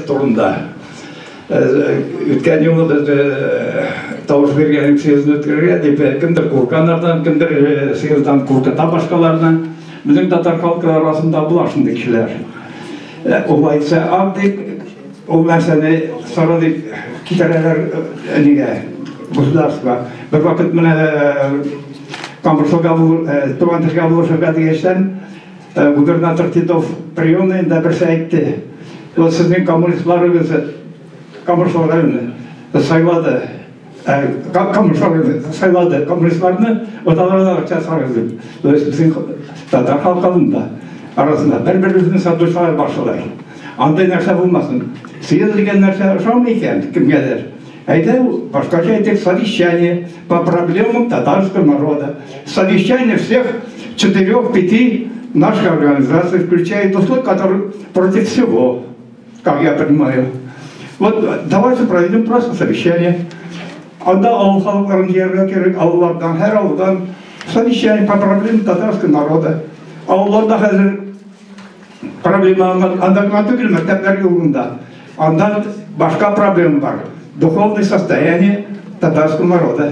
Турында. Үткән юлы без тавыш биргән съездны үткәрергә дип, кемдер курканнардан, кемдер съезддан куркыта башкаларны. Безнең татар халкы арасында була шундый кешеләр. Ул әйтсә ак дип, ул нәрсәне сары дип китерәләр нигә, государство. Бер вакыт менә Камышлыга, Туган телгә булышырга дигәчтән, губернатор Титов приемныйында берсе әйтте: "Вот сезнең коммунистларыгыз Камышлы районы сайлады, Камышлы сайлады коммунистларны, вот аларга акча сарыгыз", дип. То есть безнең татар халкында арасында бер-беребезне сатучылар бар шулай. Андый нәрсә булмасын. Съезд дигән нәрсә ошамый икән кемгәдер, әйдә, башкача әйтик: совещание по проблемам татарского народа. Совещание всех четырех-пяти наших организаций, включая Дуслык, который против всего, как я понимаю. Вот давайте проведем просто совещание. Анда авыл халыкларын җыярга кирәк, авыллардан, һәр авылдан совещание по проблемам татарского народа. Авылларда хәзер проблема анда гына түгел, мәктәпләр юлында. Анда башка проблема бар. Духовное состояние татарского народа.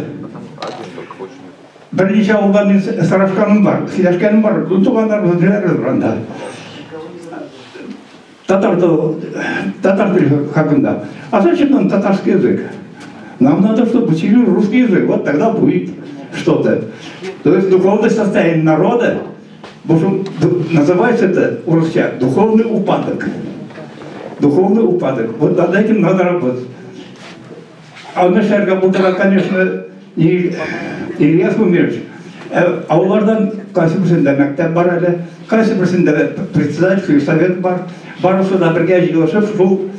Берничә авылда мин сорашканым бар, сөйләшкәнем бар. Туганнар беләләр анда. Татар, татар теле хакында. А зачем нам татарский язык? Нам надо, чтобы учили русский язык. Вот тогда будет что-то. То есть духовное состояние народа, называется это урысча духовный упадок. Духовный упадок. Вот над этим надо работать. А нәрсәгә булдыра, конечно, Ильяс Гумерович, авыллардан кайсы берсендә мәктәп бар әле, кайсы берсендә председательский совет бар, барысы да бергә җыелышып, шул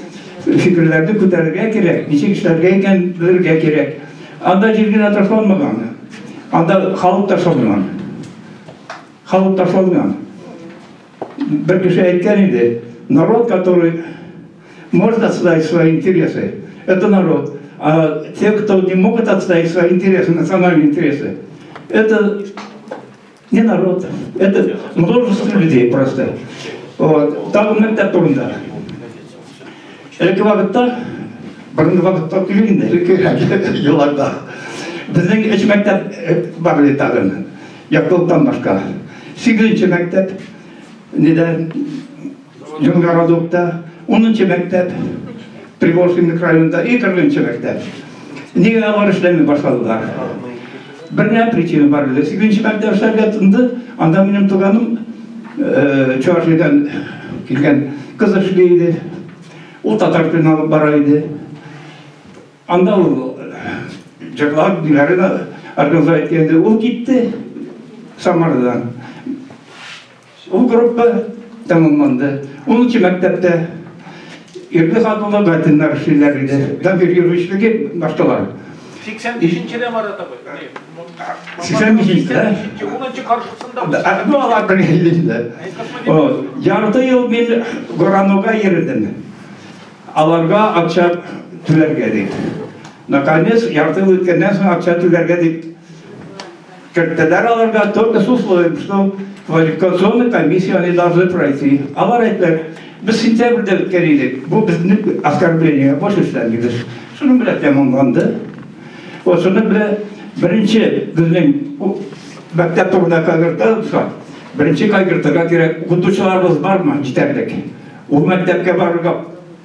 фикерләрне күтәрергә кирәк, ничек эшләргә икән белергә кирәк. Анда җир генә ташланмаган, анда халык ташланган. Халык ташланган. Бер кеше әйткән иде: народ, который может отстоять свои интересы, это народ. А те, кто не могут отстоять свои интересы, национальные интересы, это не народ, это множество людей просто. Вот. Тагын мәктәп турында. Элекке вакытта, борынгы вакытта түгел инде, элекке елларда безнең өч мәктәп бар иде тагын, Яктылыктан башка. Сигезенче мәктәп, нидә, Юнгородокта, 10-нчы мәктәп, Приволжский микрорайонда и 40-нчы мәктәп. Нигә алар эшләми башладылар? Бер генә причина бар иде. Сигезенче мәктәп эшләргә тотынды, анда минем туганым Чувашиядән килгән кыз эшли иде. Ул татар телен алып бара иде. Анда ул җырлар, ниләрен организовать иткән иде. Ул китте Самарадан. Ул группа тәмамланды. 10-нчы мәктәптә ирле хатынлы Гатиннар эшлиләр иде. Дамир Юрьевич башкалар. 85-нчедә, Марат абый. 85-нчедә? 10-нчы каршысында. Ну, алар бергә инде. Ярты ел мин Горанога йөрдем. Аларга акча түләргә дип. Наконец, ярты ел үткәннән соң акча түләргә дип керттеләр аларга, только с условием, что квалификационная комиссия они должны пройти. Алар әйттеләр: без сентябрьдә үткән идек, бу безнең оскорбление, больше эшләмибез. Шуның белән тәмамланды. Вот шуның белән беренче безнең мәктәп турында кайгыртабызга, беренче кайгыртырга кирәк, укытучыларыбыз бармы җитәрлек? Ул мәктәпкә барырга,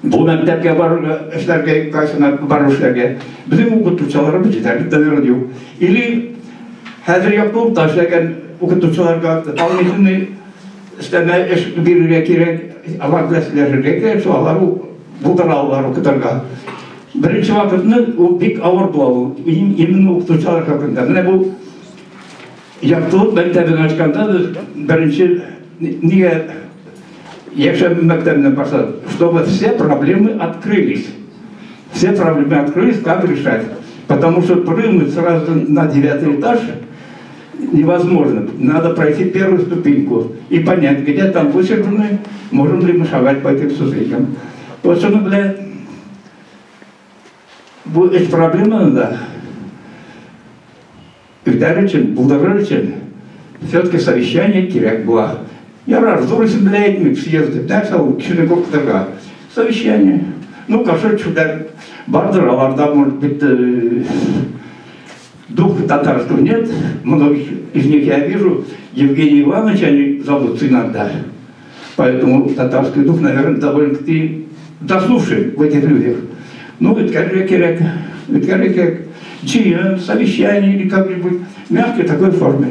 бу мәктәпкә барырга, эшләргә, кайсына барып эшләргә. Безнең укытучыларыбыз җитәрлек, наверное, юк. Или хәзер Яктылыкта эшләгән укытучыларга дополнительный өстәмә эш бирергә кирәк, алар белән сөйләшергә кирәк, шул алар булдыра алалар укытырга. Беренче вакытны ул бик авыр була ул, именно укытучылар хакында. Менә бу Яктылык мәктәбен ачканда без беренче нигә якшәмбе мәктәбеннән башладык? Чтобы все проблемы открылись. Все проблемы открылись, как решать. Потому что прыгнуть сразу на девятый этаж невозможно. Надо пройти первую ступеньку и понять, где там вычерпаны, можем ли мы шагать по этим ступенькам. Вот что, бля, бу эш проблеманы да үтәр өчен, булдырыр өчен все-таки совещание кирәк була. Ярар, зур исем белән әйтмик, съезд дип. Нәрсә ул кешене куркытырга? Совещание. Ну, каршы төшүләр бардыр, аларда, может быть, дух татарского нет. Многих из них я вижу. Евгений Иванович они зовут иногда. Поэтому татарский дух, наверное, довольно-таки заснувший в этих людях. Ну, үткәрергә кирәк, үткәрергә кирәк. Җыен, совещание или как-нибудь, мягкой такой форме.